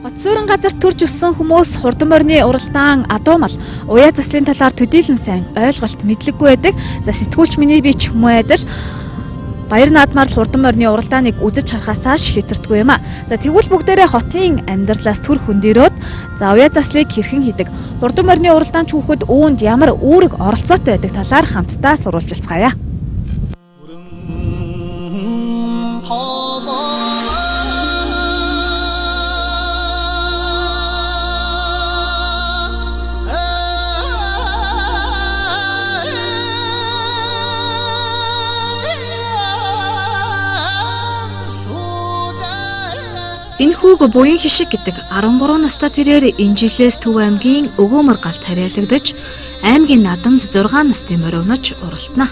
Хот суурин газарт төрж өссөн хүмүүс хурдан морины уралдаан адуумал уяа заслын талаар төдийлөн сайн ойлголт мэдлэггүй байдаг. За, сэтгүүлч миний би ч хүмүүн адил баяр наадмаар л хурдан морины уралдааныг үзэж харахаас цааш хэтэрдэггүй юм а. За, тэгвэл бүгдээрээ хотын амьдралаас төр хөндөрөөд, за, уяа заслыг хэрхэн хийдэг, хурдан морины уралдаан хүүхэд үүнд ямар үүрэг оролцоотой байдаг талаар хамтдаа сурвалжилцгаая. Энэ хүүг Буян хишиг гэдэг 13 настай тэрээр энэ жилээс Төв аймгийн Өгөөмөр галт харьяалагдаж, аймгийн наадамд 6 настай моривноч уралдана.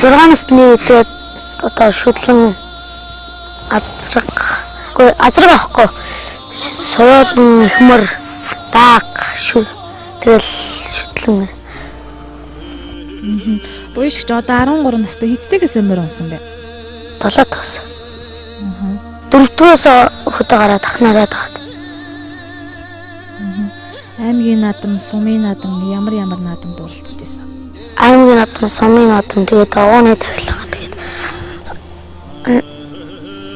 6 насны үедээ одоо шүтлэн азраг, үгүй, азраг авахгүй, суйулан ихмэр дааг шүү, тэгэл шүтлэн. Буян шиг одоо 13 настай хэзтэйгээс морь унсан бэ? 7 таас. Дөрөвдүгээс хөдөө гараад ахнараа таад. Аймгийн наадам, сумын наадам, ямар ямар наадамд оролцож байсан? Аймгийн наадам, сумын наадам, тэгээд огооны тахилга, тэгээд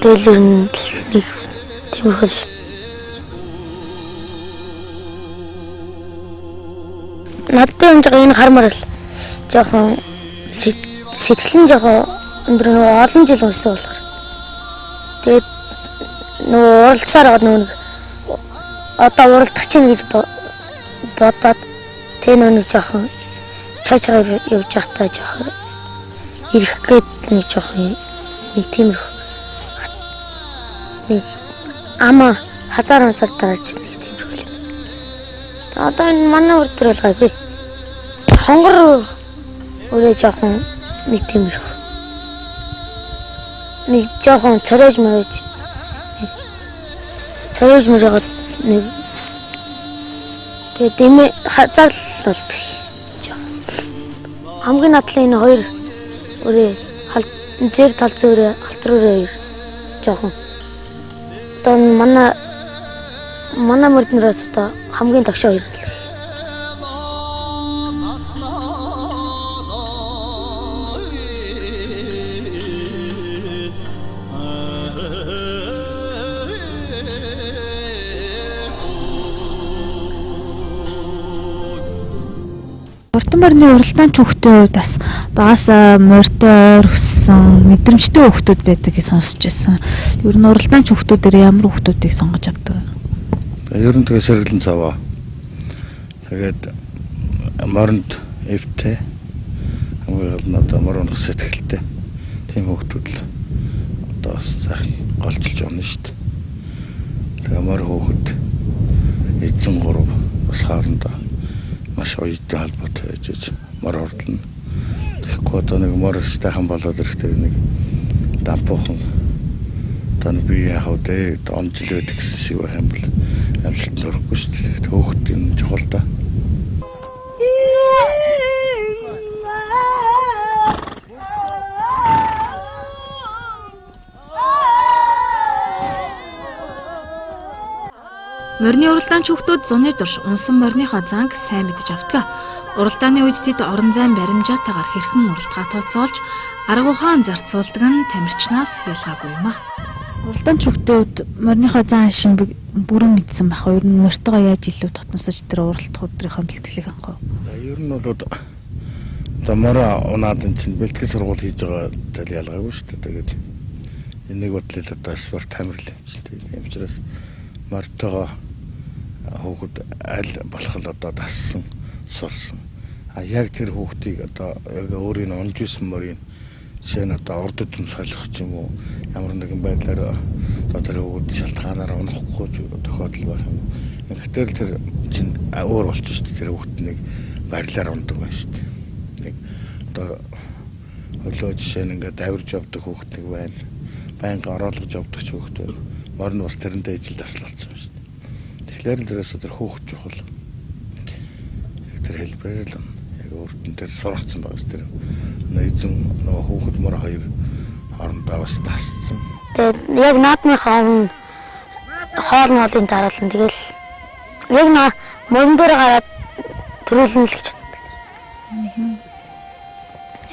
тэгэл ер нь нэг тиймэрхүү. Надад юм жоо энэ хармаар л жоохон сэтгэл нь жоохон өндөр, нөгөө олон жил унсан болохоор. Тэгээд нөгөө уралдсаар байгаа нөгөө нэг одоо уралдах чинь гэж бодоод, тэгээ нөгөө нэг жоохон цаашаа явж байхдаа жоохон ирэх гээд нэг жоохон нэг тиймэрхүү нэг ама хазаар хазаар дараач нэг тиймэрхүү юм. Одоо энэ манай үр төр бол гайгүй. Хонгор өрөө жоохон нэг тиймэрхүү. Нэг жоохон цоройж мөрөөж цоройж мөрөөд нэг тэгээд дэмэ хазаар л болдог. Хамгийн надлын энэ хоёр өрөө зэр тал зөөрэ алтар өрөө хоёр жоохон одоо манай мөрднөрөөс одоо хамгийн дагшаа хоёр л. Хурдан морины уралдаан хүүхдийн хувьд бас багасаа морьтой ойр өссөн мэдрэмжтэй хүүхдүүд байдаг гэж сонсч байсан. Ер нь уралдаан хүүхдүүдээр ямар хүүхдүүдийг сонгож авдаг вэ? Ер нь тэгээ сэргэлэн цаваа. Тэгээд моринд эвтэй, хамгийн гол нь одоо морь унах сэтгэлтэй тийм хүүхдүүд л одоо бас сайхан голчилж явна шүү дээ. Тэгээ морь хүүхэд эзэн гурав бас хоорондоо маш оюутан холбоотой байж морь хурдлна. Тэгэхгүй одоо нэг морь сайхан болоод ирэхдээ нэг дампуухан одоо би яах вэ? Он жил байдаг гэсэн шиг байх юм бол амжилтанд хүрэхгүй шүү дээ. Тэгэхээр хөөхд юм чухал да. Морины уралдаан хүүхдүүд зуны турш унсан мориныхоо занг сайн мэдэж авдаг. Уралдааны үед тэд орон зайн баримжаатайгаар хэрхэн уралдахаа тооцоолж, арга ухаан зарцуулдаг нь тамирчнаас ялгаагүй юм а. Уралдаан хүүхдийн хувьд мориныхоо зан шин бүрэн мэдсэн байх. Ер нь мортойгоо яаж илүү дотносож тэр уралдах өдрийнхөө бэлтгэлийг хангах вэ? Ер нь бол одоо морио унаад эн чинь бэлтгэл сургууль хийж байгаа тал ялгаагүй шүү дээ. Тэгээд энэ нэг бодлол одоо спорт тамирл юм чинь. Тийм учраас мортойгоо хүүхэд аль болох л одоо дассан, сурсан. А яг тэр хүүхдийг одоо яг өөрийг нь унж исэн морийг жишээ нь одоо урд өдөн солих ч юм уу, ямар нэгэн байдлаар одоо тэр хүүхэд шалтгаанаар унахгүй тохиолдол байх юм. Ингэхдээ л тэр чинь өөр болчих шүү дээ. Тэр хүүхэд нэг барилаар ундаг байна шүү дээ. Нэг одоо хөлөө жишээ нь ингээд авирж явдаг хүүхэд нэг байна. Байнга ороолгож явдаг ч хүүхэд байна. Морь нь бас тэрэндээ ижил тасал болсон шүү дээ. Тэгэхээр л дээрээс тэр хөөх чухал. Яг тэр хэлбэрээр л яг өөрт нь тэр сургацсан байгаа тэр эзэн нөгөө хүүхэд мөр хоёр хоорондоо бас тасцсан. Тэгээд яг наадмынхаа өмнө Хоол моолын дараалан тэгэл яг нөө морин дээр гараад төрүүлнэ л гэж боддог.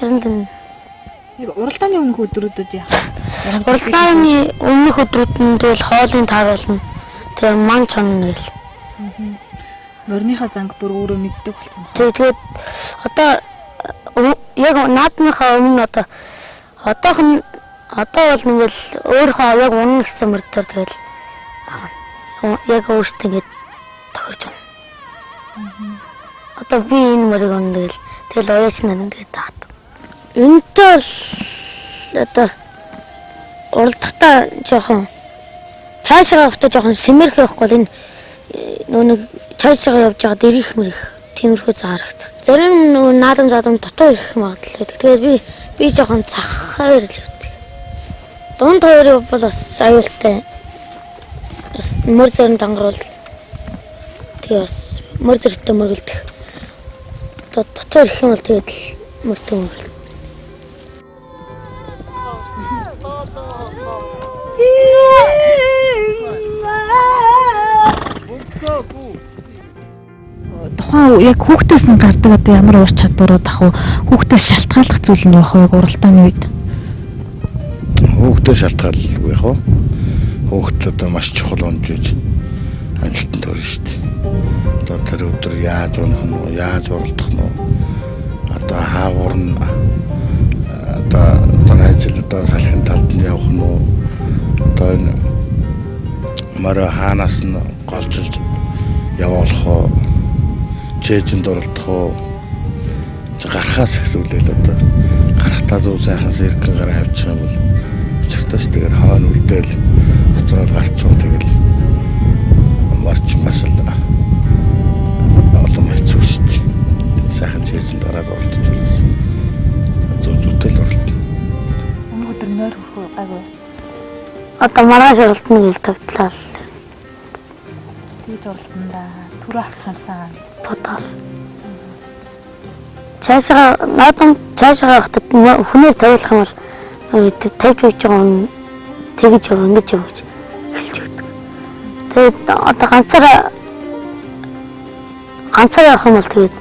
Ер нь Яг уралдааны өмнөх өдрүүдэд яах вэ? Уралдааны өмнөх өдрүүд нь тэгэл хоолын тааруулна. Тэгээ ман чонно гэл. Мориныхаа занг бүр өөрөө мэддэг болсон байна. Тэгээд одоо яг наадмынхаа өмнө одоо одоохон одоо бол ингээл өөрийнхөө яг унна гэсэн мөрдөр тэгэл яг өөртөө ингээд тохирч байна. Одоо би энэ мөрийг унна гэл тэгэл ояач нар ингээд таат. Энэтэй бол одоо уралдахдаа жоохон цаашаа явахдаа жоохон сэмэрх явахгүй бол энэ нөө нэг цаашаа явж байгаад ирэх мөрөх тиймэрхүү зан харагдах. Зарим нөгөө наадам заадам дутуу ирэх магадлал байдаг. Тэгээд би жоохон цахаар л явдаг. Дунд хоёр бол бас аюултай. Бас мөр зэрэн дангаруул тэгээ бас мөр зэрэгтэй мөргөлдөх. Дутуу ирэх юм бол тэгээд л мөртөө мөргөлдөх. Тухайн яг хүүхдээс нь гардаг одоо ямар ур чадварууд ах вэ? Хүүхдээс шалтгааллах зүйл нь юу ах вэ яг уралдааны үед? Хүүхдээс шалтгаалгүй яг уу. Хүүхд одоо маш чухал унжиж амжилтанд хүрнэ шүү дээ. Одоо тэр өдөр яаж унах нь вэ? Яаж уралдах нь вэ? Одоо хаагур нь одоо дараа жил одоо салхин талд нь явах нь уу? Одоо энэ морь хаанаас нь голжилж явуулах уу? Чэйжэнд оролдох уу? Гарахаас ихсүүлээл одоо гарахтаа зөв сайхан сэргэн гараа авчих юм бол учиртай ш. Тэгэхээр хойно үлдээл дотроо гарчуу тэгэл морчин бас л олон хэцүү шүү дээ. Сайхан чэйжэнд гараад оролдож үлээс зөв зүйтэй л оролдно. Өмнөх өдөр нойр хүрэх үү гайгүй? Одоо маргааш оролдоно гэж тавтлаа. Тэгж оролдоно да. Түрүү авчих юмсан. Бодоол. Цаашаа наадам цаашаа явахдаа хүнээр тавиулах юм бол тавьж үйж байгаа хүн тэгж яв ингэж яв гэж хэлж өгдөг. Тэгээд одоо ганцаараа явах юм бол тэгээд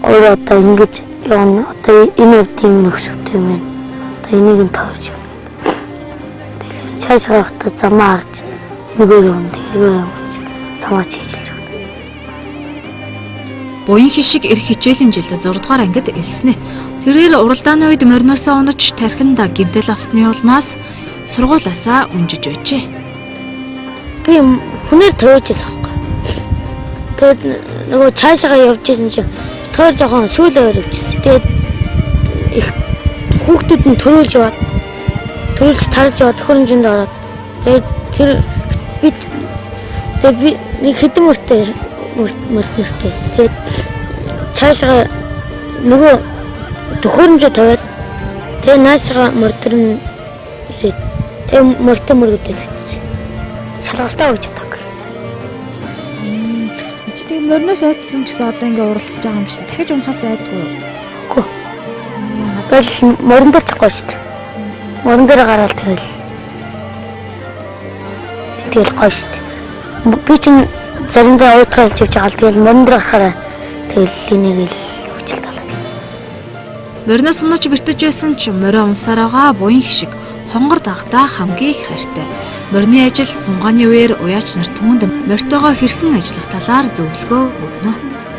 өөрөө одоо ингэж явна, одоо энэ явд юм нөхсөвт юм байна. Одоо энийг нь тойрч явна. Тэгэхээр цаашаа явахдаа замаа харж нэгээр явна, тэргээр явна гэж замаа чийжилж. Буян хишиг эрх хичээлийн жилд 6 дугаар ангид элснэ. Тэрээр уралдааны үед мориноосоо унаж тархинда гэмтэл авсны улмаас сургуулиасаа үнжиж байжээ. Би хүнээр тавиуж байсан байхгүй. Тэгээд нөгөө цаашаа явж исэн чинь битгаар жоохон сүүл ойр явжсэн. Тэгээд их хүүхдүүд нь төрүүлж яваад төрүүлж тарж яваад төхөөрөмжөнд ороод тэгээд тэр би тэгээд би нэг хэдэн мөртэй мөртнөртөөс. Тэгээд цаашаа нөгөө төхөөрөмжөө тавиад тэгээд наашаа мөрдөр нь ирээд тэгээд мөртөө мөргөдөд очив. Шалгалтаа өгч чадаагүй. Чи тэгээд мориноос ойдсон ч гэсэн одоо ингээ уралдаж байгаа юм шиг дахиж унахаас айдгүй юу? Үгүй. Бол морин дээр ч гоё шүү дээ. Морин дээр гараал тэгэл гоё шүү дээ. Би чинь заримдаа уйтгаалж явж байгаа л тэгэл морин дээр гарахаараа тэгэл энийг л хүчил талаа. Мориноос унаж бэртэж байсан ч морио унсаар байгаа буян хишиг хонгор дагтаа хамгийн их хайртай. Морины ажил сунгааны үеэр уяач нар түүнд морьтойгоо хэрхэн ажиллах талаар зөвлөгөө өгнө.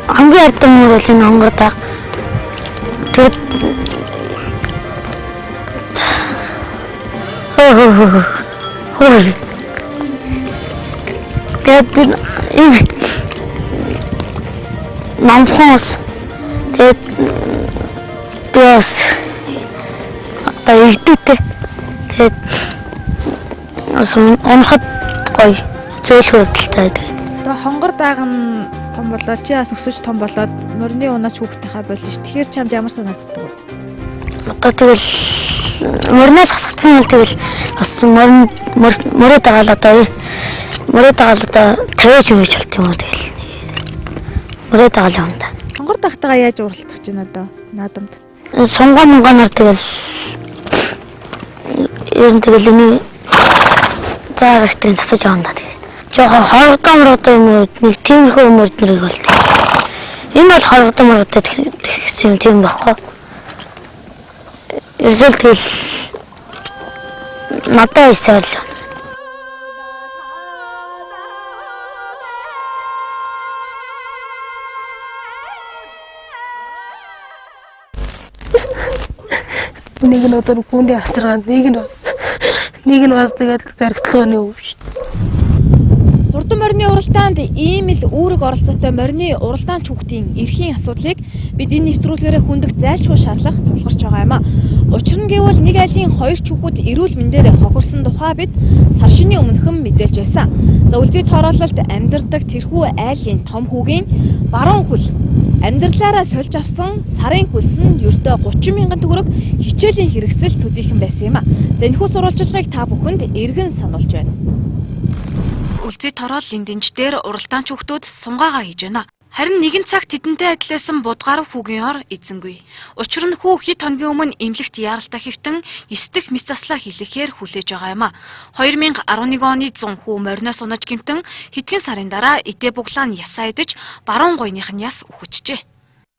Хамгийн хайртай мөр бол энэ хонгор даг. Тэгээд хөө. Тэгээд энэ намхоос тэгээд тэгээс одоо игдүүтэй. Тэгээд бас унахад гоё зөөлхөн хөдөлтэй байдаг. Одоо хонгор дааг нь том болоод чи бас өсөж том болоод морины унаач хүүхдийнхаа болно ш. Тэгэхээр чамд ямар санагддаг вэ? Одоо тэгэл мориноос хасагдах юм бол тэгэл бас морин мөрөөд байгаа л одоо мөрөөд байгаа л одоо тавиаж өгч болт юм уу тэгэл. Мөрөөд байгаа л юм да. Хонгор дагтайгаа яаж уралдах чинь одоо наадамд? Сунгаа мунгаанаар тэгэл ер нь тэгэл энийг Ганцаар ихтрийн засаж явна да тэгээ. Жохон хорогдоо морогдоо юм уу нэг тиймэрхүү юм өрднөрийг бол. Энэ бол хорогдоо морогдоо гэсэн юм тийм байхгүй. Ерөөсөө тэгэл надад ийсэл. Нэг нь одоо гүндээ асаргаад нэг нь бас тэгээд заригдлооны өв шүү дээ. Хурдан морины уралдаанд ийм л үүрэг оролцоотой морины уралдаанч хүүхдийн эрхийн асуудлыг бид энэ нэвтрүүлгээрээ хөндөх зайлшгүй шаардлага тулгарч байгаа юм а. Учир нь гэвэл нэг айлын хоёр ч хүүхэд эрүүл мэндээр хохирсон тухай бид сар шинийн өмнөхөн мэдээлж байсан. За Үлзий тороололд амьдардаг тэрхүү айлын том хүүгийн баруун хөл амьдралаараа сольж авсан сарын хөлс нь ердөө 30 мянган төгрөг хичээлийн хэрэгсэл төдийхөн байсан юм а. За энэхүү сурвалжлагыг та бүхэнд эргэн сануулж байна. Үлзий торооллын дэнж дээр уралдаанч хүүхдүүд сунгаагаа хийж байна. Харин нэгэн цаг тэдэнтэй адилсан Будгарав хүүгийн ор эзэнгүй. Учир нь хүү хэд хоногийн өмнө эмнэлэгт яаралтай хэвтэн 9 дэх мэс заслаа хийлгэхээр хүлээж байгаа юм а. 2011 оны 100 хүү мориноос унаж гэмтэн хэдхэн сарын дараа эдээ буглаа нь ясаа идэж баруун гойных нь яс үхчихжээ.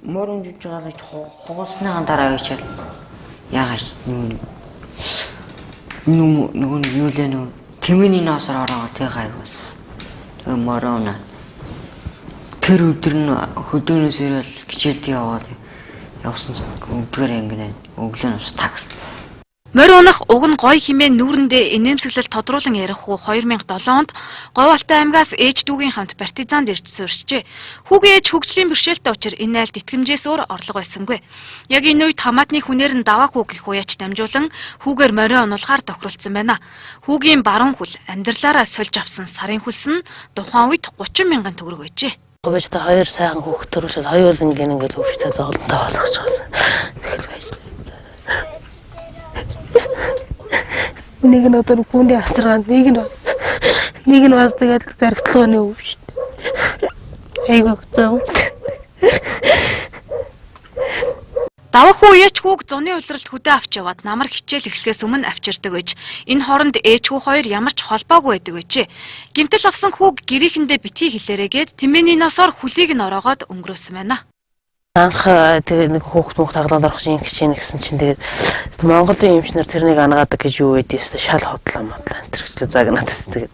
Морон жиж байгаа гэж хугалсныхаа дараа хичээл яагаач нөгөө юу лээ нөгөө тэмээний ноосоор ороогоо тэг гайвас. Тэгээ морона тэр өдөр нь хөдөөнөөс ирэл хичээлд яваад явсан чинь өдгөр ангинаа өглөө нь ус тагтсан. Морь унах уг нь гой хэмээн нүүрэндээ инээмсэглэл тодруулан ярих хүү 2007 онд Говьалтай аймгаас ээж дүүгийн хамт партизанд ирж суурьшжээ. Хүүгийн ээж хөгжлийн бэрхшээлтэй учир энэ айлд итгэмжээс өөр орлого байсангүй. Яг энэ үед хамаатны хүнээр нь даваа хүү гэх уяач дамжуулан хүүгээр морио унуулахаар тохиролцсон байна. Хүүгийн баруун хөл амьдралаараа сольж авсан сарын хөлс нь тухайн үед 30 мянган төгрөг байжээ. Говьч та хоёр сайхан хүүхд төрүүлээд хоёулангийн ингээл өвчтэй зоолонтой болгож байгаа. Тэгэл байж. Нэг нь одоо гүндээ асаргаад нэг нь бас тэгээд заригдлооны өв шүү дээ. Айгуу зөө. Давах хүү ээч хүүг зуны улиралд хөдөө авч яваад намар хичээл эхлэхээс өмнө авчирдаг байж. Энэ хооронд ээж хүү хоёр ямар ч холбоогүй байдаг байжээ. Гэмтэл авсан хүүг гэрээхэндээ битгий хэлээрээгээд тэмээний носоор хүлийг нь ороогоод өнгөрөөсөн байна. Анх тэгээ нэг хүүхд мөх таглаанд орох чинь ингэж юм гэсэн чинь тэгээд Монголын эмчнэр тэрнийг ангаад гэж юу байдیں۔ Шал хотлоо модлоо энэ төр гэж загнаад тэгээд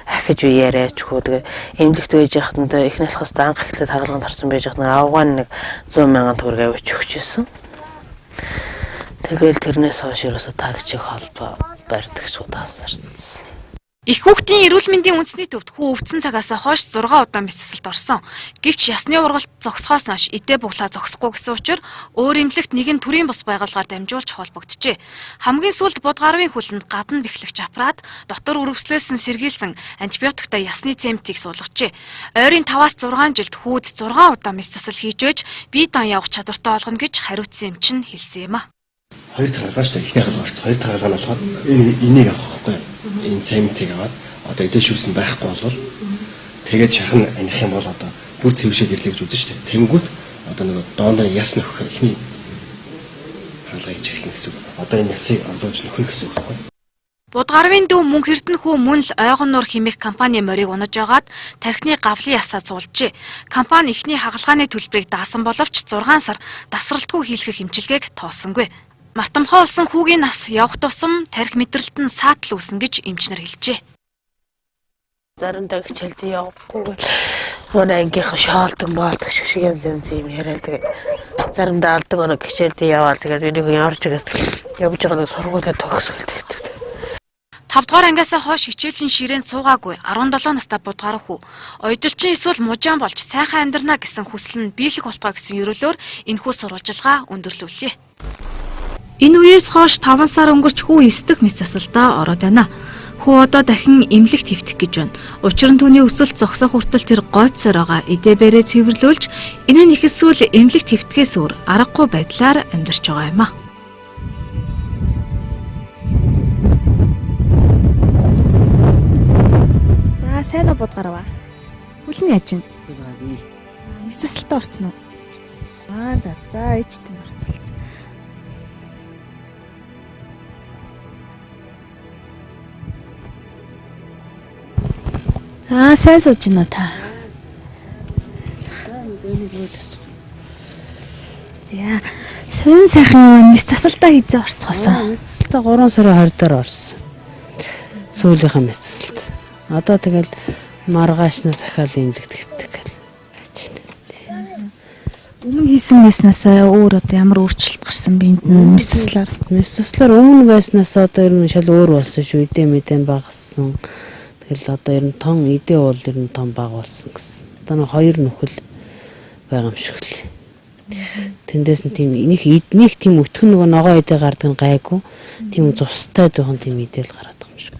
ахиж үе яриачгүй тэгээ эмнэлэгт байж яхад нь их нэлхээс анх эхлээд хагалгаанд орсон байж яхад нэг авгаан нэг 100 мянган төгрөг авч өгчээсэн. Тэгэл тэрнээс хойш ерөөсө тагчиг холбоо барьдаг ч удаасарсан. Их хүүхдийн эрүүл мэндийн үндэсний төвд хүү өвдсөн цагаас хойш 6 удаа мэс засалд орсон. Гэвч ясны ургалт зогсохоос нааш эдээ буглаа зогсохгүй гэсэн учир өөр эмнэлэгт нэгэн төрийн бус байгууллагаар дамжуулж холбогджээ. Хамгийн сүүлд Будгарвын хөлөнд гадна бэхлэгч аппарат дотор өрөвслөөс нь сэргийлсэн антибиотиктай ясны цемтийг суулгажээ. Ойрын 5-аас 6 жилд хүүд 6 удаа мэс засал хийж байж бие даан явах чадвартай олгоно гэж хариуцсан эмч нь хэлсэн юм а. Хоёр тагалгаа шүү дээ. Эхний хагалгаа орц. Хоёр тагалгаа нь болохоор энийг авах байхгүй юу? Энэ цементийг аваад одоо эдээ шүүсэн байхгүй болвол тэгээд шархан аних юм бол одоо бүр цэвшээд ирлээ гэж үзэн шүү дээ. Тэнгүүт одоо нөгөө доондор яс нөхөх эхний хагалгаа хийж эхэлнэ гэсэн үг. Одоо энэ ясыг орлуулж нөхнө гэсэн үг байхгүй юу? Будгарвын дүү Мөнх Эрдэнэ хүү мөн л Ойгон нуур хэмээх компани морийг унаж байгаад тархины гавлын ясаа зуулжээ. Компани эхний хагалгааны төлбөрийг даасан боловч 6 сар дасралтгүй хийлгэх эмчилгээг тоосонгүй. Мартамхай болсон хүүгийн нас явах тусам тархи мэдрэлт нь саатал үүснэ гэж эмчнэр хэлжээ. Заримдаа хичээлд явахгүй манай ангийнхан шоолдог моолдог шиг янз янз юм яриад тэгээд заримдаа алдаг оног хичээлд яваал тэгээд энийг ямар ч үгээс явж байгаа нэг сургуулиа төгсгөл тэгдэг. 5 дугаар ангиасаа хойш хичээлийн ширээнд суугаагүй 17 настай Будгарав хүү. Оёдолчин эсвэл мужаан болж сайхан амьдрна гэсэн хүсэл нь биелэх болтугай гэсэн ерөөлөөр энэхүү сурвалжлагаа өндөрлүүллээ. Энэ үеэс хойш 5 сар өнгөрч хүү 9 дэх мэс засалдаа ороод байна. Хүү одоо дахин эмнэлэгт хэвтэх гэж байна. Учир нь түүний өсөлт зогсох хүртэл тэр гойцсоор байгаа эдээ бэрээ цэвэрлүүлж энэ нь ихэсвэл эмнэлэгт хэвтэхээс өөр аргагүй байдлаар амьдарч байгаа юм а. За сайн уу Будгарав аа? Хөл нь яаж байна? Хөл гайгүй. Мэс засалтаа орсон уу? Аа за за ээжтэй мөрөдөлцсөн. Аа, сайн сууж байна та. За, сонин сайхан юм мэс тасалдаа хийзээ орцгоосон. Мэс тасалдаа 3 сарын 20 дээр орсон. Сүүлийнхээ мэс тасалд. Одоо тэгэл маргаашнаас ахаал имлэгт хэвтэх гэл. Өмнө хийсэн мэснасаа өөр одоо ямар өөрчлөлт гарсан бэ энд мэс таслаар? Мэс таслаар өмнө байснаас одоо ер нь шал өөр болсон шүү. Идэ мэдэн багассан. Тэгэл одоо ер нь тон идэ бол ер нь тон бага болсон гэсэн. Одоо нэг хоёр нөхөл байгаа юм шиг л. Тэндээс нь тийм нэг тийм өтгөн нөгөө ногоо идэ гардаг нь гайгүй. Тийм цустай жоохон тийм идэл гараад байгаа юм шиг.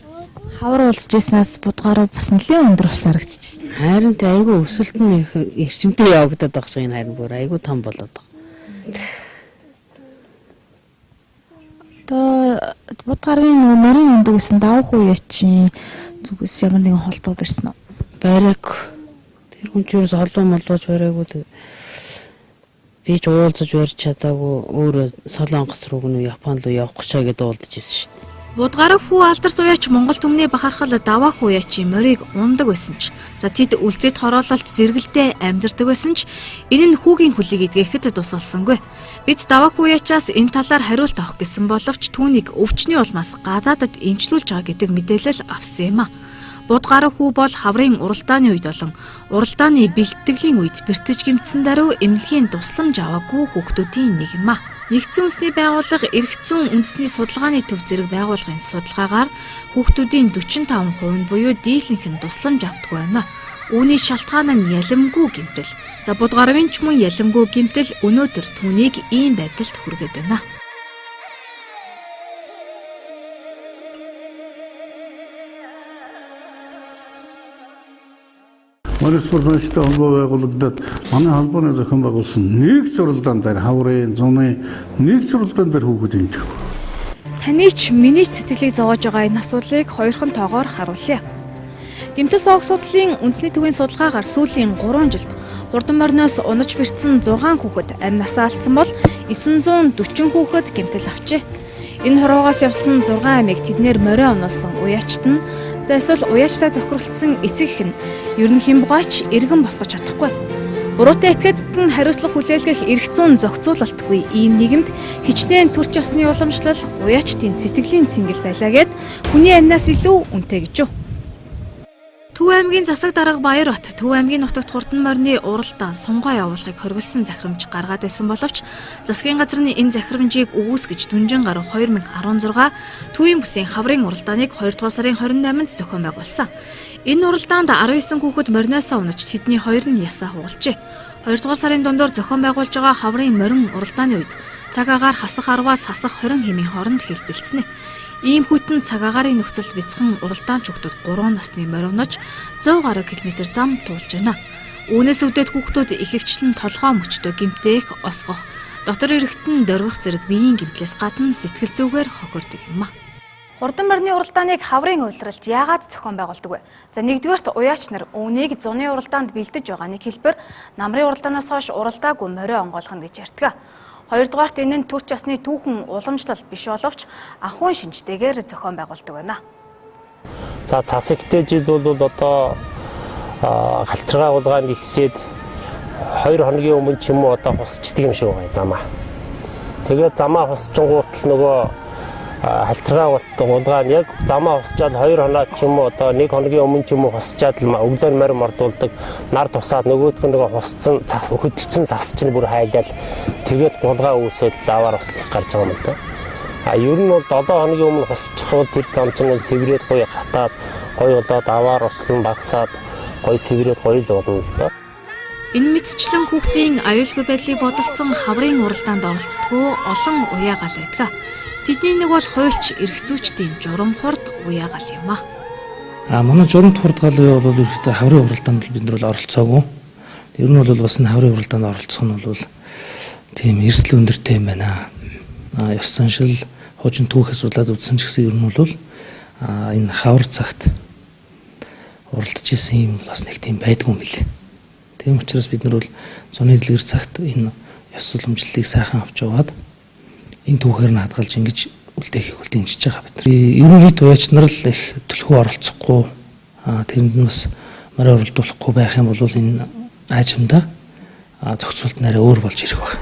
Хавар уулзж ирснээс будгаараа бас нэлээд өндөр болсон харагдчих. Харин тэ айгүй өсөлт нь их эрчимтэй явагдаад байгаа шиг энэ харин бүр айгүй том болоод байгаа. Одоо будгаарын нөгөө морин өндөг гэсэн давх үе чинь зүгээс ямар нэгэн холбоо барьсан уу? Бариаг. Тэр хүн ч ерөөс холбоо молбооч бариагүй. Би ч уулзаж барьж чадаагүй өөрөө Солонгос руу гэнэ Япон руу явах гэж гэдэг уулзаж ирсэн шүү дээ. Будгараг хүү алдарт уяач Монгол түмний бахархал даваах уяачийн морийг ундаг байсан ч за тэд үлзэт хороололт зэрэгэлдээ амьдардаг байсан ч энэ нь хүүгийн хүлийг эдгэхэд тусалсангүй. Бид даваах уяачаас энэ талаар хариулт авах гэсэн боловч түүнийг өвчний улмаас гадаадад эмчлүүлж байгаа гэдэг мэдээлэл авсан юм а. Будгараг хүү бол хаврын уралдааны үед болон уралдааны бэлтгэлийн үед бэртэж гэмтсэн даруй эмнэлгийн тусламж аваагүй хүүхдүүдийн нэг юм а. Нэгдсэн үндэсний байгууллага эрх зүйн үндэсний судалгааны төв зэрэг байгууллагын судалгаагаар хүүхдүүдийн 45% нь буюу дийлэнх нь тусламж авдаггүй байна. Үүний шалтгаан нь ялимгүй гэмтэл. За Будгарвын ч мөн ялимгүй гэмтэл өнөөдөр түүнийг ийм байдалд хүргээд байна. Морь спорт унштай холбоо байгуулагдаад манай холбооны зохион байгуулсан нэг суралдаан дээр хаврын зуны нэг суралдаан дээр хүүхэд эмчих. Таны ч миний ч сэтгэлийг зовоож байгаа энэ асуудлыг хоёрхан тоогоор харуулъя. Гэмтэл соог судлалын үндэсний төвийн судалгаагаар сүүлийн 3 жилд хурдан морноос унаж бэртсэн 6 хүүхэд амь насаа алдсан бол 940 хүүхэд гэмтэл авчээ. Энэ хорвоогоос явсан 6 амийг тэднэр морио унуулсан уяачт нь за эсвэл уяачтай тохиролцсон эцэг эх нь ер нь хэн бугаач эргэн босгож чадахгүй. Буруутай этгээдд нь хариуцлага хүлээлгэх эрх зүйн зохицуулалтгүй ийм нийгэмд хичнээн төрч ёсны уламжлал уяачдын сэтгэлийн цэнгэл байлаа гэд хүний амнаас илүү үнэтэй гэж юу. Төв аймгийн засаг дарга Баярбат Төв аймгийн нутагт хурдан морины уралдаан сунгаа явуулахыг хориглосон захирамж гаргаад байсан боловч засгийн газар нь энэ захирамжийг өгөөсгөж дүнжин гаруй 2016 Төвийн бүсийн хаврын уралдааныг 2 дугаар сарын 28-нд зохион байгуулсан. Энэ уралдаанд 19 хүүхэд мориноосоо унаж тэдний 2 нь ясаа хугалжээ. 2 дугаар сарын дундуур зохион байгуулж байгаа хаврын морин уралдааны үед цаг агаар хасах 10-аас хасах 20 хэмийн хооронд хэлбэлцэнэ. Ийм хүйтэн цаг агаарын нөхцөл бяцхан уралдаанч хүүхдүүд 3 насны моривнож 100 гаруй километр зам туулж байна. Үүнээс үүдээд хүүхдүүд ихэвчлэн толгой мөчтөө гэмтээх, осгох, дотор эргэтэн дөргих зэрэг биеийн гэмтлээс гадна сэтгэл зүгээр хохирдог юм а. Хурдан морины уралдааныг хаврын улиралд яагаад зохион байгуулдаг вэ? За нэгдүгээрт уяач нар үүнийг зуны уралдаанд бэлдэж байгаа нэг хэлбэр намрын уралдаанаас хойш уралдаагүй морио онгойлгоно гэж ярьдаг. Хоёрдугаарт энэ нь төрч ёсны түүхэн уламжлал биш боловч анхуун шинжтэйгээр зохион байгуулдаг байна. За цас ихтэй жил бол одоо халтаргаа улгаан ихсээд 2 хоногийн өмнө ч юм уу одоо хусчдаг юм шиг байгаа замаа. Тэгээд замаа хусчингуут л нөгөө халтаргаа улгаан яг замаа хусчаад 2 хоноо ч юм уу одоо 1 хоногийн өмнө ч юм уу хусчаад л өглөө морь мордуулдаг, нар тусаад нөгөөх нь нөгөө хусцсан цас хөдөлсөн цас чинь бүр хайлал тэгээд гулгаа үүсээд даваар услах гарч байгаа юм л да. А ер нь бол 7 хоногийн өмнө хусчих бол тэр зам чинь сэврээд гоё хатаад гоё болоод аваар услан багсаад гоё сэврээд гоё л болно л да. Энэ мэтчлэн хүүхдийн аюулгүй байдлыг бодолцсон хаврын уралдаанд оролцдоггүй олон уяагаал байдаг. Тэдний нэг бол хуульч эрх зүйчдийн журам хурд уяагаал юм а. Манай журамт хурд гал уяа бол ерөнхийдөө хаврын уралдаанд бид нар бол оролцоогүй. Ер нь бол бас энэ хаврын уралдаанд оролцох нь бол тийм эрсдэл өндөртэй юм байна. Ёс заншил, хуучин түүхээс судлаад үзсэн ч гэсэн ер нь бол энэ хавар цагт уралдаж исэн юм бас нэг тийм байдгүй юм билээ. Тийм учраас бид нар бол зуны дэлгэр цагт энэ ёс уламжлалыг сайхан авч яваад энэ түүхээр нь хадгалж ингэж үлдээхийг бол дэмжиж байгаа бид нар. Ер нь нийт уяач нар л их төлхөө оролцохгүй, тэрэнд нь бас морио уралдуулахгүй байх юм бол энэ аажимдаа зохицуулт нэрээ өөр болж ирэх байх.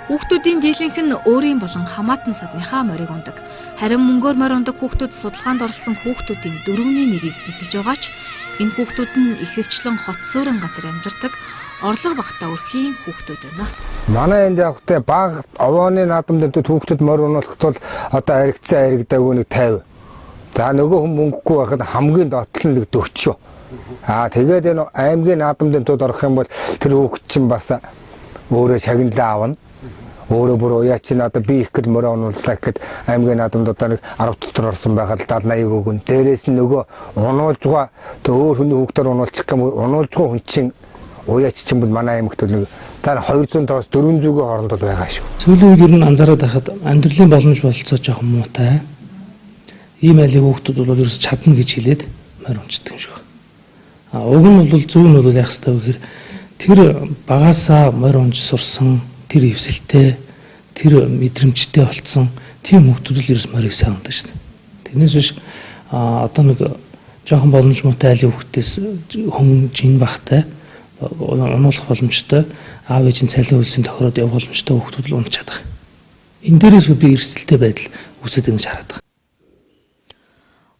Хүүхдүүдийн дийлэнх нь өөрийн болон хамаатан садныхаа морийг ундаг. Харин мөнгөөр морь ундаг хүүхдүүд судалгаанд оролцсон хүүхдүүдийн 1/4-ийг эзэж байгаа ч энэ хүүхдүүд нь ихэвчлэн хот суурин газар амьдардаг орлого багтаа өрхийн хүүхдүүд байна. Манай энд явахтай бага овооны наадам дэмтэд хүүхдүүд морь унуулахад бол одоо харигдсан харигдаагүй нэг 50. За нөгөө хүн мөнгөгүй байхад хамгийн доотлол нь нэг 40. Аа тэгээд энэ аймгийн наадам дэмтэд орох юм бол тэр хүүхд чинь бас өөрөө шагналаа авна. Өөрөө бүр уяа чинь одоо би их гэл морь унууллаа гэхэд аймгийн наадамд одоо нэг 10 дотор орсон байхад 70 80 өгөн. Дээрээс нь нөгөө унуулж байгаа тэг өөр хүний хүүхдээр унуулчих юм унуулж байгаа хүн чинь уяач чинь бол манай аймагт бол нэг 200-аас 400-ийн хооронд бол байгаа шүү. Сүүлийн үед ер нь анзаараад байхад амьдралын боломж бололцоо жоохон муутай. Ийм айлын хүүхдүүд бол ерөөс чадна гэж хэлээд морь унцдаг юм шиг байна. А уг нь бол зөв нь бол яах ёстой вэ гэхээр тэр багасаа морь унж сурсан тэр эвсэлтэй, тэр мэдрэмжтэй болцсон тийм хүүхдүүд л ерөөс морийг сайн ундаг шүү дээ. Тэрнээс биш одоо нэг жоохон боломж муутай айлын хүүхдээс хүн жин бахтай унуулах боломжтой аав ээжийн цалин хөлсийн тохироод явах боломжтой хүүхдүүд л унж чадах. Энэ дээрээс би эрсдэлтэй байдал үүсээд байгаа гэж хараад байгаа.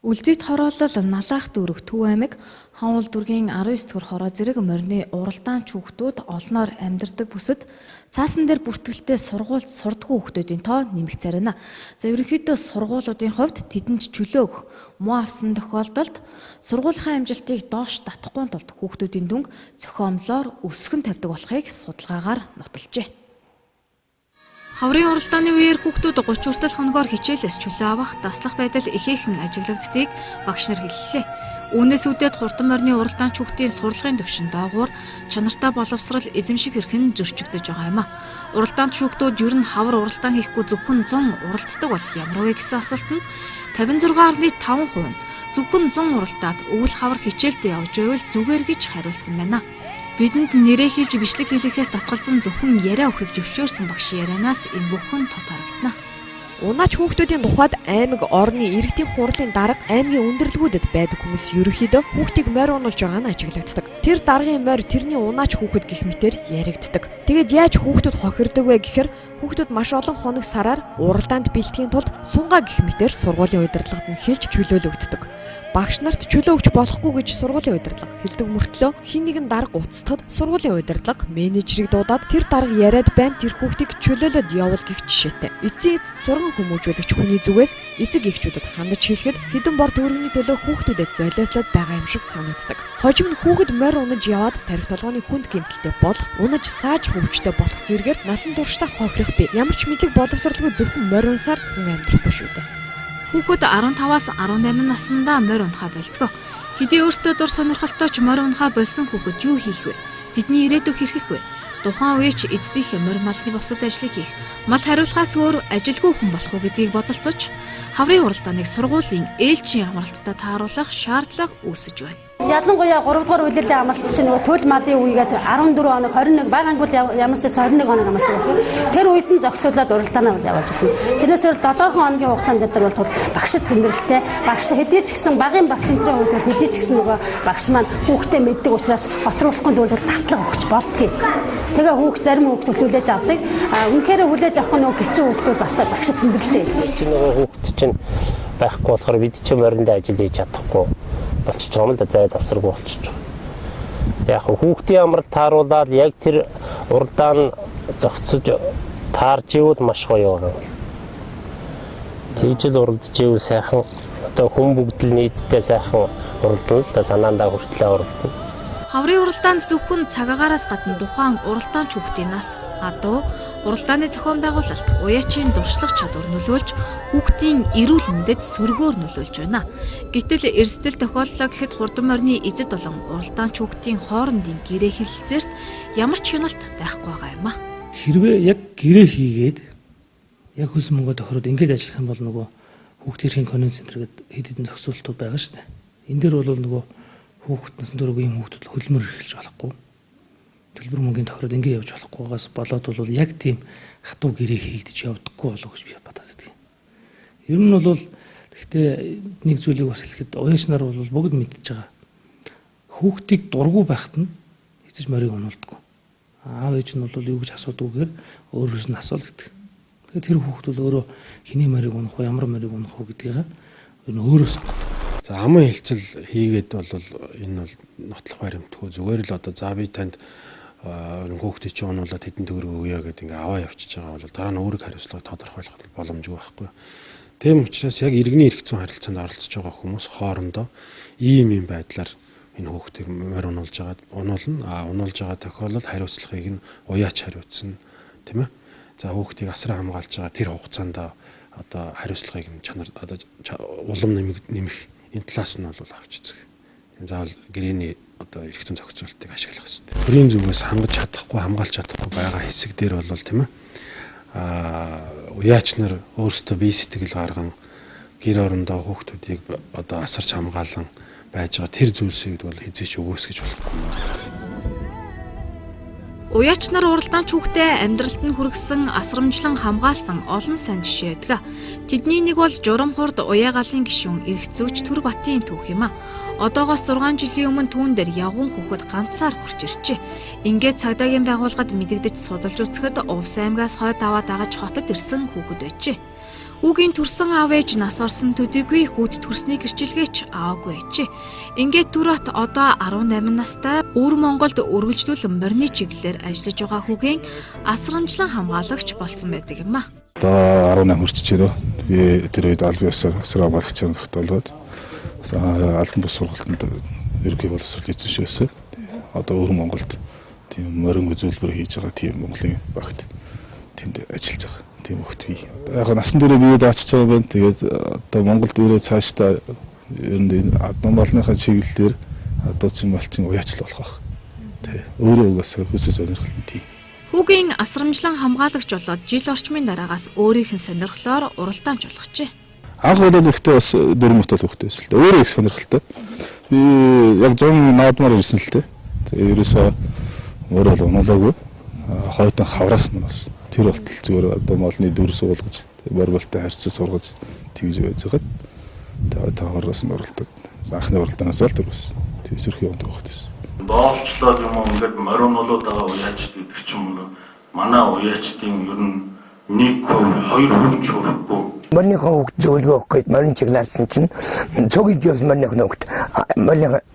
Үлзийт хороолол Налаах дүүрэг Төв аймаг Хонвол дүүргийн 19 дэх хороо зэрэг морины уралдаанч хүүхдүүд олноор амьдардаг бүсэд цаасан дээр бүртгэлтэй сургуульд сурдаггүй хүүхдүүдийн тоо нэмэх царина. За ерөнхийдөө сургуулиудын хувьд тэдэнд чөлөө өгөх, муу авсан тохиолдолд сургуулийнхаа амжилтыг доош татахгүй тулд хүүхдүүдийн дүнг зохиомлоор өсгөн тавьдаг болохыг судалгаагаар нотолжээ. Хаврын уралдааны үеэр хүүхдүүд 30 хүртэл хоногоор хичээлээс чөлөө авах, даслах байдал ихээхэн ажиглагддгийг багш нар хэллээ. Үүнээс үүдээд хурдан морины уралдаанч хүүхдийн сурлагын түвшин доогуур чанартай боловсрал эзэмших эрх нь зөрчигдөж байгаа юм а. Уралдаанч хүүхдүүд ер нь хавар уралдаан хийхгүй зөвхөн 100 уралддаг бол ямар вэ гэсэн асуулт нь 56.5% нь зөвхөн 100 уралдаад өвөл хавар хичээлдээ явж байвал зүгээр гэж хариулсан байна. Бидэнд нэрээ хийж бичлэг хийлгэхээс татгалзан зөвхөн яриа өгөхийг зөвшөөрсөн багш ярианаас энэ бүхэн тот харагдана. Унаач хүүхдүүдийн тухайд аймаг орны иргэдийн хурлын дарга аймгийн өндөрлгүүдэд байдаг хүмүүс ерөнхийдөө хүүхдийг морь унуулж байгаа нь ажиглагддаг. Тэр даргын морь тэрний унаач хүүхэд гэх мэтэр яригддаг. Тэгээд яаж хүүхдүүд хохирдог вэ гэхээр хүүхдүүд маш олон хоног сараар уралдаанд бэлтгэхийн тулд сунгаа гэх мэтэр сургуулийн удирдлагад нь хэлж чөлөөлөгддөг. Багш нарт чөлөө өгч болохгүй гэж сургуулийн удирдлага хэлдэг мөртлөө хэн нэгэн дарга уцтахад сургуулийн удирдлага менежерийг дуудаад тэр дарга яриад байна тэр хүүхдийг чөлөөлөд явуул гэх жишээтэй. Эцсийн эцэст сурган хүмүүжүүлэгч хүний зүгээс эцэг эхчүүдэд хандаж хэлэхэд хэдэн бор төгрөгийн төлөө хүүхдүүдэд золиослоод байгаа юм шиг санагддаг. Хожим нь хүүхэд морь унаж яваад тархи толгойн хүнд гэмтэлтэй болох, унаж сааж хөвчтэй болох зэрэгээр насан туршдаа хохирох бий. Ямар ч мэдлэг боловсролгүй зөвхөн морь унсаар хүн амьдрахгүй шүү дээ. Хүүхэд 15-аас 18 наснда морь унахаа болдгоо. Хэдий өөртөө дур сонирхолтой ч морь унахаа болсон хүүхэд юу хийх вэ? Тэдний ирээдүй хэрхэх вэ? Тухайн үеч эцдийнх морь малны бусад ажлыг хийх, мал хариулахаас өөр ажилгүй хүн болох уу гэдгийг бодолцож, хаврын уралдааныг сургуулийн ээлжийн амралттай тааруулах шаардлага үүсэж байна. Ялангуяа 3 дугаар улирлын амралт чинь нөгөө төл малын үегээд 14 хоног 21 бага ангиуд ямар ч байсан 21 хоног амралт байх. Тэр үед нь зохицуулаад уралдаанаа явуулж байна. Тэрнээс өөр 7 хоногийн хугацаанд дээр бол багшд хүндрэлтэй багш хэдий ч гэсэн багын багш нарын үед бол хэдий ч гэсэн нөгөө багш маань хүүхдээ мэддэг учраас хоцруулахгүй тулд давтлага өгч болдгийг. Тэгээ хүүхд зарим хүүхд хүлээж авдаг. А үнэхээр хүлээж авах нь нөгөө хэцүү хүүхдүүд бас багшд хүндрэлтэй. Чи нөгөө хүүхд чинь байхгүй болохоор бид чинь мориндоо ажил хийж чадахгүй болчихж байгаа юм л да, зай завсаргүй болчихж байгаа. Яг хүүхдийн амралт тааруулаад яг тэр уралдаан зохицож таарж ивэл маш гоё юм. Тэгж л уралдаж ивэл сайхан одоо хүн бүгд л нийтдээ сайхан уралдана л да, санаандаа хүртлээ уралдана. Хаврын уралдаанд зөвхөн цаг агаараас гадна тухайн уралдаанч хүүхдийн нас, адуу, уралдааны зохион байгуулалт, уяачийн дуршлах чадвар нөлөөлж, хүүхдийн эрүүл мэндэд сөргөөр нөлөөлж байна. Гэтэл эрсдэл тохиоллоо гэхэд хурдан морины эзэд болон уралдаанч хүүхдийн хоорондын гэрээ хэлэлцээрт ямар ч хяналт байхгүй байгаа юм а. Хэрвээ яг гэрээ хийгээд яг хөлс мөнгө тохироод ингэж ажиллах юм бол нөгөө хүүхдийн эрхийн конвенц центр гэдэг хэд хэдэн зохицуултууд байгаа шүү дээ. Энэ дээр бол нөгөө хүүхэд насан турш ийм хүүхдүүд хөдөлмөр эрхэлж болохгүй. Төлбөр мөнгөний тохироод ингэ явж болохгүйгаас болоод бол яг тийм хатуу гэрээ хийгдэж явдаггүй болов гэж би бодоод байдаг. Ер нь бол гэхдээ нэг зүйлийг бас хэлэхэд уяач нар бол бүгд мэдж байгаа. Хүүхдийг дургүй байхад нь хэзээ ч морийг унуулдаггүй. Аав ээж нь бол юу гэж асуудаг гэхээр өөрөөс нь асуул гэдэг. Тэгэхээр тэр хүүхд бол өөрөө хэний морийг унах уу, ямар морийг унах уу гэдгийг энэ өөрөө сонгодог. За аман хэлцэл хийгээд бол энэ бол нотлох баримтгүй зүгээр л одоо за би танд хүүхдээ чи унуулаад хэдэн төгрөг өгье гэдэг ингээ аваа явчихж байгаа бол дараа нь өөрийг хариуцлага тодорхойлох боломжгүй байхгүй. Тийм учраас яг иргэний эрх зүйн харилцаанд оролцож байгаа хүмүүс хоорондоо ийм ийм байдлаар энэ хүүхдийг морь унуулж байгаа унуулна. А унуулж байгаа тохиолдолд хариуцлагыг нь уяач хариуцна, тийм ээ. За хүүхдийг асран хамгаалж байгаа тэр хугацаанд одоо хариуцлагыг нь чанар одоо улам нэмэх энэ талаас нь бол авч үзэх. Тийм заавал гэрээний одоо эрх зүйн зохицуултыг ашиглах хэрэгтэй. Төрийн зүгээс хангаж чадахгүй, хамгаалж чадахгүй байгаа хэсэг дээр бол тийм ээ. Уяач нар өөрсдөө бие сэтгэл гарган гэр орондоо хүүхдүүдийг одоо асарч хамгаалан байж байгаа тэр зүйлсийг бол хэзээ ч өгөөсгөж болохгүй. Уяач нар уралдаанч хүүхдээ амьдралд нь хүргэсэн, асрамжлан хамгаалсан олон сайн жишээ байдаг. Тэдний нэг бол Журам хурд Уяагалын гишүүн эрх зүйч Төрбатын түүх юм а. Одоогоос 6 жилийн өмнө түүн дээр явган хүүхэд ганцаар хурч иржээ. Ингээд цагдаагийн байгууллагад мэдэгдэж судалж үзэхэд Увс аймгаас хойд аваа дагаж хотод ирсэн хүүхэд байжээ. Хүүгийн төрсөн аав ээж нас орсон төдийгүй хүүд төрсний гэрчилгээч аваагүй байжээ. Ингээд Төрбат одоо 18 настай Өвөр Монголд үргэлжлүүлэн морины чиглэлээр ажиллаж байгаа хүүгийн асрамжлан хамгаалагч болсон байдаг юм а. Одоо 18 хүрчиж байна. Би тэр үед аль биесээр асран хамгаалагчаар тогтоолоод албан бус сургалтанд ерөнхий боловсрол эзэн шивсэн. Одоо Өвөр Монголд тийм морин үзүүлбэр хийж байгаа тийм Монголын багт тэнд ажиллаж байгаа. Тийм хөхт би. Яг насан туршид бие даачиж байгаа байна. Тэгээд одоо Монголд ирээд цаашдаа ер нь энэ адмалныхаа чиглэлээр одоо чинь малчин уяачлал болох байх. Тэ. Өөрөө угаасаа хүсэл сонирхол нь тийм. Хүүгийн асрамжлан хамгаалагч болоод жил орчмын дараагаас өөрийнх нь сонирхлоор уралдаанч болгочээ. Анх бол ихтэй бас дөрөв мөт бол хөхтэй байсан л дээ. Өөрөө их сонирхолтой. Би яг 100 наадмаар ирсэн л дээ. Тэгээ ерөөсөө өөрөө бол унуулаагүй. Хойтон хавраас нь бас тэр болтол зүгээр одоо молны дүр суулгаж борболтой харьцаа сургаж тэгж байж байгаад тэгээ хавраас нь уралдаад анхны уралдаанаас л төрсөн. Тэгээ сөрхий ундаг хөхтэйсэн. Боолчлоод юм уу ингээд моринолоод байгаа уяачд гэдэг ч юм уу манай уяачдын ер нь 1%, 2% ч хүрэхгүй. Морины хүүхд зөвлөгөө өгөх гээд морин чиглэлсэн чинь цуг идээс морины хүүхд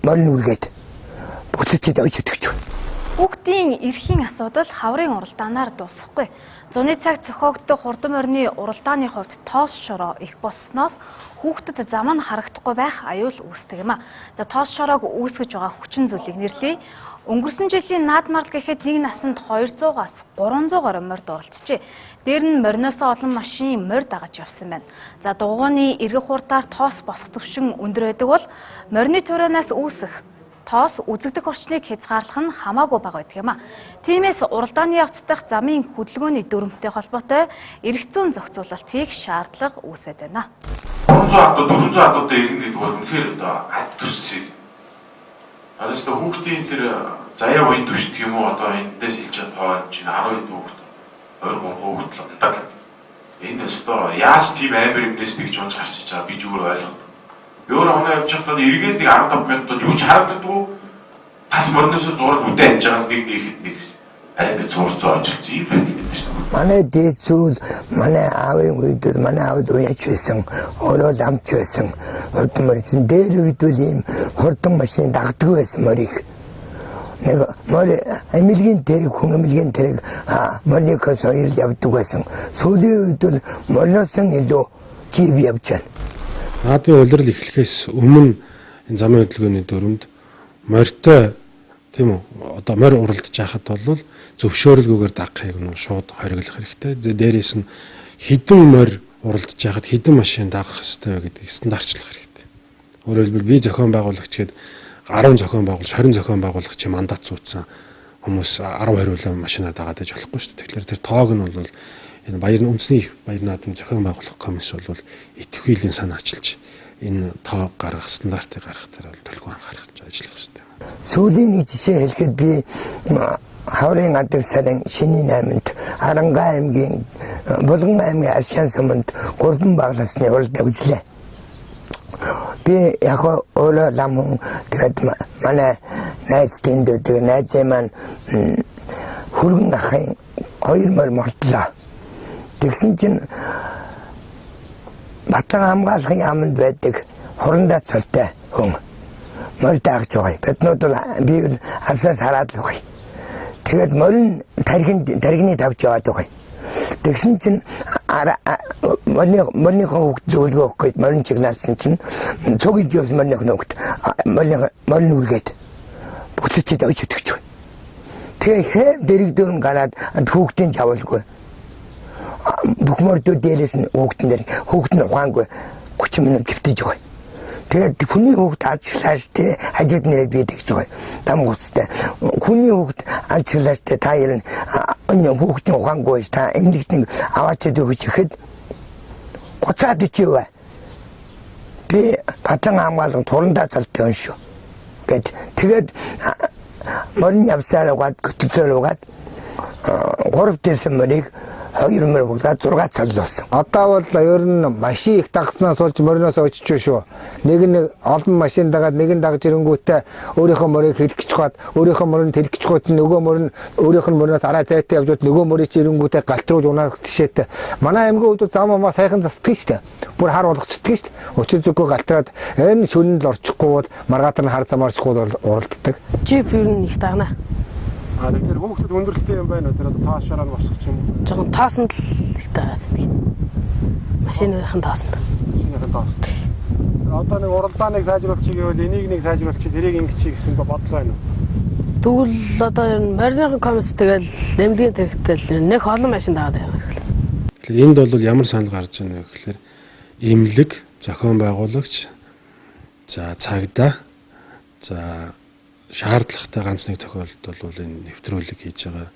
морин үргээд буцаж ойж өгч. Хүүхдийн эрхийн асуудал хаврын уралдаанаар дуусахгүй. Зуны цаг зохиогдох хурдан морины уралдааны хувьд тоос шороо их болсноос хүүхдэд зам нь харагдахгүй байх аюул үүсдэг юм а. За тоос шороог үүсгэж байгаа хүчин зүйлийг нэрлэе. Өнгөрсөн жилийн наадмарл гэхэд нэг насанд 200-аас 300 гаруй морд оролцжээ. Дээр нь мориноосоо олон машин морь дагаж явсан байна. За дугуйны эргэх хурдаар тоос босох түвшин өндөр байдаг бол морины тураанаас үүсэх тоос үзэгдэх орчныг хязгаарлах нь хамаагүй бага байдаг юм а. Тиймээс уралдааны явц дах замын хөдөлгөөний дүрмтэй холбоотой эрх зүйн зохицуулалт хийх шаардлага үүсээд байна. 300 адуу 400 адуутай иргэн гэдэг бол үнэхээр одоо ад төссөн. Одоо ч хүүхдийн тэр заяа уян түвшдэг юм уу одоо эндээс хэлж байгаа тоо чинь 10 хэд хүүхд 23 хүүхд л ундаг. Энэ өстөө яаж тийм амар юмнээс нэг жунж гарч иж байгаа би зүгээр ойлгоно. Би өөрөө оноо явж байхдаа эргээд нэг 15 минутад юу ч харагддаггүй. Тас мориноос зураг үдэ анж байгаа нэг нээхэд нэг гэсэн. Арай би цуурцоо ажиллаж ийм байдал байдаг шүү дээ. Манай дээд зүйл манай аавын үед бол манай аавд уяач байсан, өөрөө ламч байсан. Хурдан морин дээр үед бол ийм хурдан машин дагдаг байсан морийг. Нэг мори эмнэлгийн тэрэг хүн эмнэлгийн тэрэг морины хоёр л явдаг байсан. Сүүлийн үед бол мориноос илүү жип явж байна. Наадмын улирал эхлэхээс өмнө энэ замын хөдөлгөөний дүрмэнд морьтой тийм үү одоо морь уралдаж байхад бол зөвшөөрөлгүйгээр дагахыг нь шууд хориглох хэрэгтэй. Дээрээс нь хэдэн морь уралдаж байхад хэдэн машин дагах ёстой вэ гэдгийг стандартчлах хэрэгтэй. Өөрөөр хэлбэл би зохион байгуулагч гээд 10 зохион байгуулагч 20 зохион байгуулагч мандат зүүцсэн хүмүүс 10 20 машинаар дагаад байж болохгүй шүү дээ. Тэгэхээр тэр тоог нь бол энэ баяр үндэсний их баяр наадмын зохион байгуулах комисс бол идэвхийлэн санаачилж энэ тоо гаргах стандартыг гаргах дээр бол төлхөө анхаарах ажиллах хэрэгтэй. Сүүлийн нэг жишээ хэлэхэд би хаврын адаг сарын шинийн 8-нд Аранга аймгийн Булган аймгийн Аршаан суманд 3 баглаасны уралдаа үзлээ. Би Би яг өөрөө лам хүн тэгээд манай найз тэнд өгдөг найзын маань хөргөн ахын 2 морь мортлоо. Тэгсэн чинь Батлан хамгаалахын яамд байдаг хурандаа цолтой хүн морь даагч байгаа. Биднүүд бол би бол алсаас хараад л байгаа. Тэгээд морь нь тархины тавьж яваад байгаа. Тэгсэн чинь морьныхоо хүүхд зөвлөгөө өгөх гэж морин чигнаасан чинь цуг идиос морьных хүүхд морь үргээд буцаж ойж өтгөж байна. Тэгээ хэв дэрэгдөрн гараад хүүхдийн чавлгүй. Бүх морьдууд дээрээс нь хүүхдэн дээр хүүхд нь ухаангүй 30 минут гівтэж байгаа. Тэгээд хүний хүүхд алжиглааш те хажууд нэрээ би тэгж байгаа. Дам гуцтай. Хүний хүүхд алжиглааш те та ер нь хүүхдийн ухаангүй та эмнэлэгт аваач өгч ихэд буцаад ичээвэ. Би Батлан хамгаалан турандаа талтай юм шүү. Гэт тэгээд морин явсаар угаад хөтөлцөөр угаад 3 дэрсэн морийг 2 морь буглаад 6 цоллоосон. Одоо бол ер нь машин их дагснаас болж мориноос очиж шүү. Нэг нь олон машин дагаад нэг нь дагж ирэнгүүтээ өөрийнхөө морийг хэлэх гэж хаад өөрийнхөө морийг хэлэх гэж хаад нөгөө морь нь өөрийнх нь мориноос арай зайтай явжууд нөгөө морийг чи ирэнгүүтээ галтруулж унаах жишээтэй. Манай аймгийн хувьд зам амаа сайхан засдаг шүү дээ. Бүр хар болгочдөг шүү дээ. Өчиг зүгөө галтраад энэ шөнөнд л орчихгүй бол маргаатар нь хар зам орчихгүй бол уралддаг. Жип ер нь их дагна. А тэгэхээр хүүхдэд өндөрлөлттэй юм байна уу? Тэр одоо тоос шараа нь босгох юм уу? Жохон тоосонд л их дагаад байдаг. Машиныхан тоосонд. Машиныхан тоосонд. Одоо нэг уралдааныг сайжруулчих гэвэл энийг нэг сайжруулчих, тэрийг ингэчих гэсэн бодол байна уу? Тэгвэл одоо ер нь морьныхан комисс тэгэл эмнэлгийн тэрэгтэл нэг олон машин дагаад явах хэрэгтэй. Тэгэхээр энд бол ямар санал гарч байна вэ гэхээр эмнэлэг, зохион байгуулагч, за цагдаа, за шаардлагатай ганц нэг тохиолдолд бол энэ нэвтрүүлэг хийж байгаа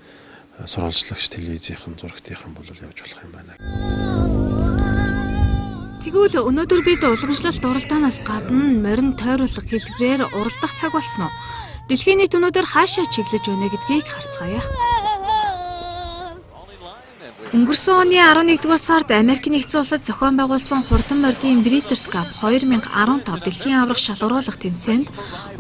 сурвалжлагч телевизийнхэн зурагтынхан бол явж болох юм байна. Тэгвэл өнөөдөр бид уламжлалт уралдаанаас гадна морин тойруулах хэлбэрээр уралдах цаг болсон уу? Дэлхийн нийт өнөөдөр хаашаа чиглэж байна гэдгийг харцгаая. Өнгөрсөн оны 11-р сард Америк нэгдсэн улсад зохион байгуулсан хурдан мордын Breeders' Cup 2015 дэлхийн аварга шалгаруулах тэмцээнд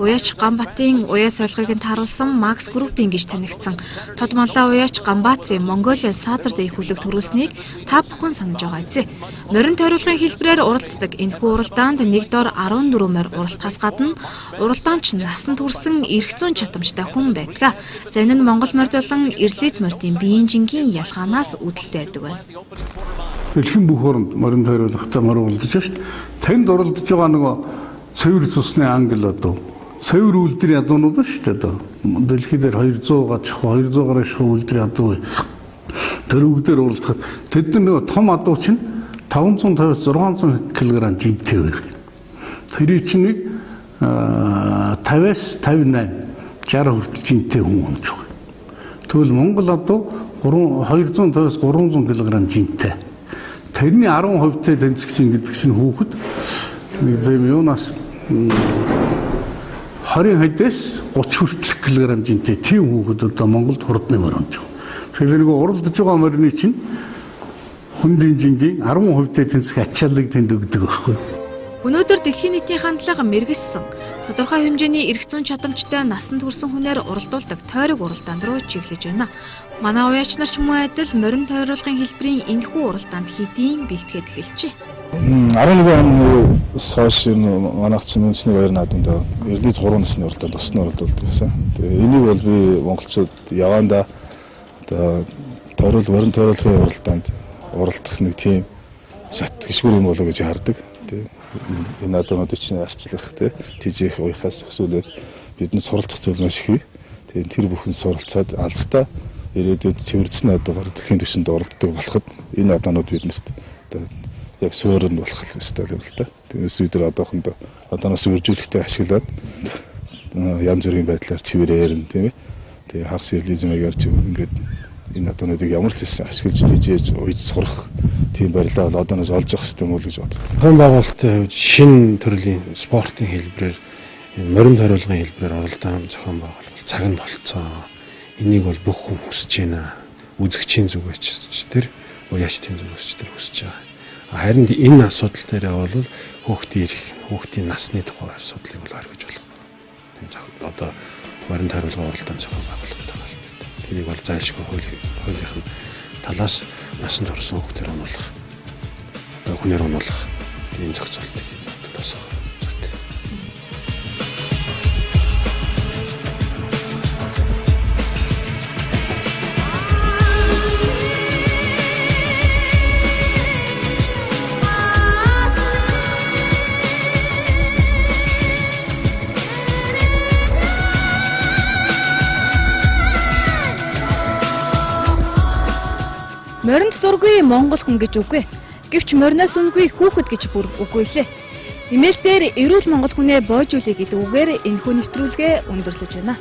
Уяач Ганбатын уяа солихыг нь тааруулсан Max Group-ийн гэж танигдсан Тод Маллаа Уяач Ганбаатарын Mongolian Saturday хүлэг төрүүлснийг та бүхэн санаж байгаа биз? Морин тойруулгын хэлбэрээр уралддаг энэхүү уралдаанд нэг дор 14 морь уралдахаас гадна уралдаанч насанд хүрсэн эрх зүйн чадамжтай хүн байдаг. За энэ нь Монгол морь болон Ирлиз морьдын биеийн жингийн ялгаанаас үүдэлтэй байдаг байна. Дэлхийн бүх оронд морин тойруулгатай морь уралдаж байна шүү дээ. Тэнд уралдаж байгаа нөгөө цэвэр цусны англи одоо цэвэр үйлдвэрийн ядуунууд шүү дээ одоо. Дэлхий дээр 200 гач 200 гаруй шахуу үйлдвэрийн ядуу. Тэр үгдээр уралдахад тэд нар нөгөө том адуу чинь 550-600 кг жинтэй байх. Тэрий чинь нэг 50-аас 58 60 хүртэл жинтэй хүн болж байгаа. Тэгвэл Монгол адуу 250-аас 300 кг жинтэй. Тэрний 10%-тэй тэнцэх чинь гэдэг чинь хүүхэд нэг тийм юунаас 20 хэдээс 30 хүртэл кг жинтэй тийм хүүхэд одоо Монголд хурдны морь онж байгаа. Тэгэхээр нөгөө уралдаж байгаа морины чинь хүндийн жингийн 10%-тэй тэнцэх ачааллыг тэнд өгдөг байхгүй. Өнөөдөр дэлхийн нийтийн хандлага мэргэссэн тодорхой хэмжээний эрх зүйн чадамжтай насанд хүрсэн хүнээр уралдуулдаг тойрог уралдаанд руу чиглэж байна. Манай уяач нар ч мөн адил морин тойруулгын хэлбэрийн энэхүү уралдаанд хэдийн бэлтгээд эхэлжээ. 11 оны хойш энэ манайх чинь үндэсний баяр наадамд Ирлиз 3 насны уралдаанд тусны уралдуулдаг гэсэн. Тэгээ энийг бол би монголчууд явандаа одоо тойруул морин тойруулгын уралдаанд уралдах нэг тийм шат гişгүр юм болоо гэж хардаг. Тэгээ энэ адуунуудыг чинь арчлах тий тэжээх уяхаас өсвөлээд бидэнд суралцах зүйл маш их. Тэгээ тэр бүхэн суралцаад алстаа ирээдүйд цэвэрдсэн адуугаар дэлхийн түвшинд оролддог болоход энэ адаанууд биднэрт одоо яг суурь нь болох ёстой юм л да. Тэрнээс бид нар одоохондоо адаанаас үржүүлэхтэй ашиглаад янз бүрийн байдлаар цэвэрээр нь тийм ээ. Тэгээ хагас реализмыг ярьж ингээд энэ адаануудыг ямар ч хэсэг ашиглаж тэжээж уйж сурах тийм барилаа бол одооноос олж явах хэрэгтэй юм уу гэж боддог. Зохион байгуулалтын хувьд шинэ төрлийн спортын хэлбэрээр морин тойруулгын хэлбэрээр уралдаан зохион байгуулалт цаг нь болцоо. Энийг бол бүх хүн хүсэж байна. Үзэгчийн зүгээс ч тэр уяачдын зүгээс ч тэр хүсэж байгаа. Харин энэ асуудал дээр бол хүүхдийн эрх, хүүхдийн насны тухай асуудлыг бол орхиж болох. Одоо морин тойруулгын уралдаан зохион байгуулах тохиолдолд тэрийг бол зайлшгүй хуулийнх нь талаас насанд хүрсэн хүүхдээр унуулах, одоо хүнээр унуулах ийм зохицуултыг тосгох зүйтэй. Моринд дургүй монгол хүн гэж үгүй. Гэвч мориноос үнгүй хүүхэд гэж бүр үгүй лээ. Имэйл дээр эрүүл монгол хүнээ боожүүлъя гэдэг үгээр энэхүү нэвтрүүлгээ өндөрлөж байна.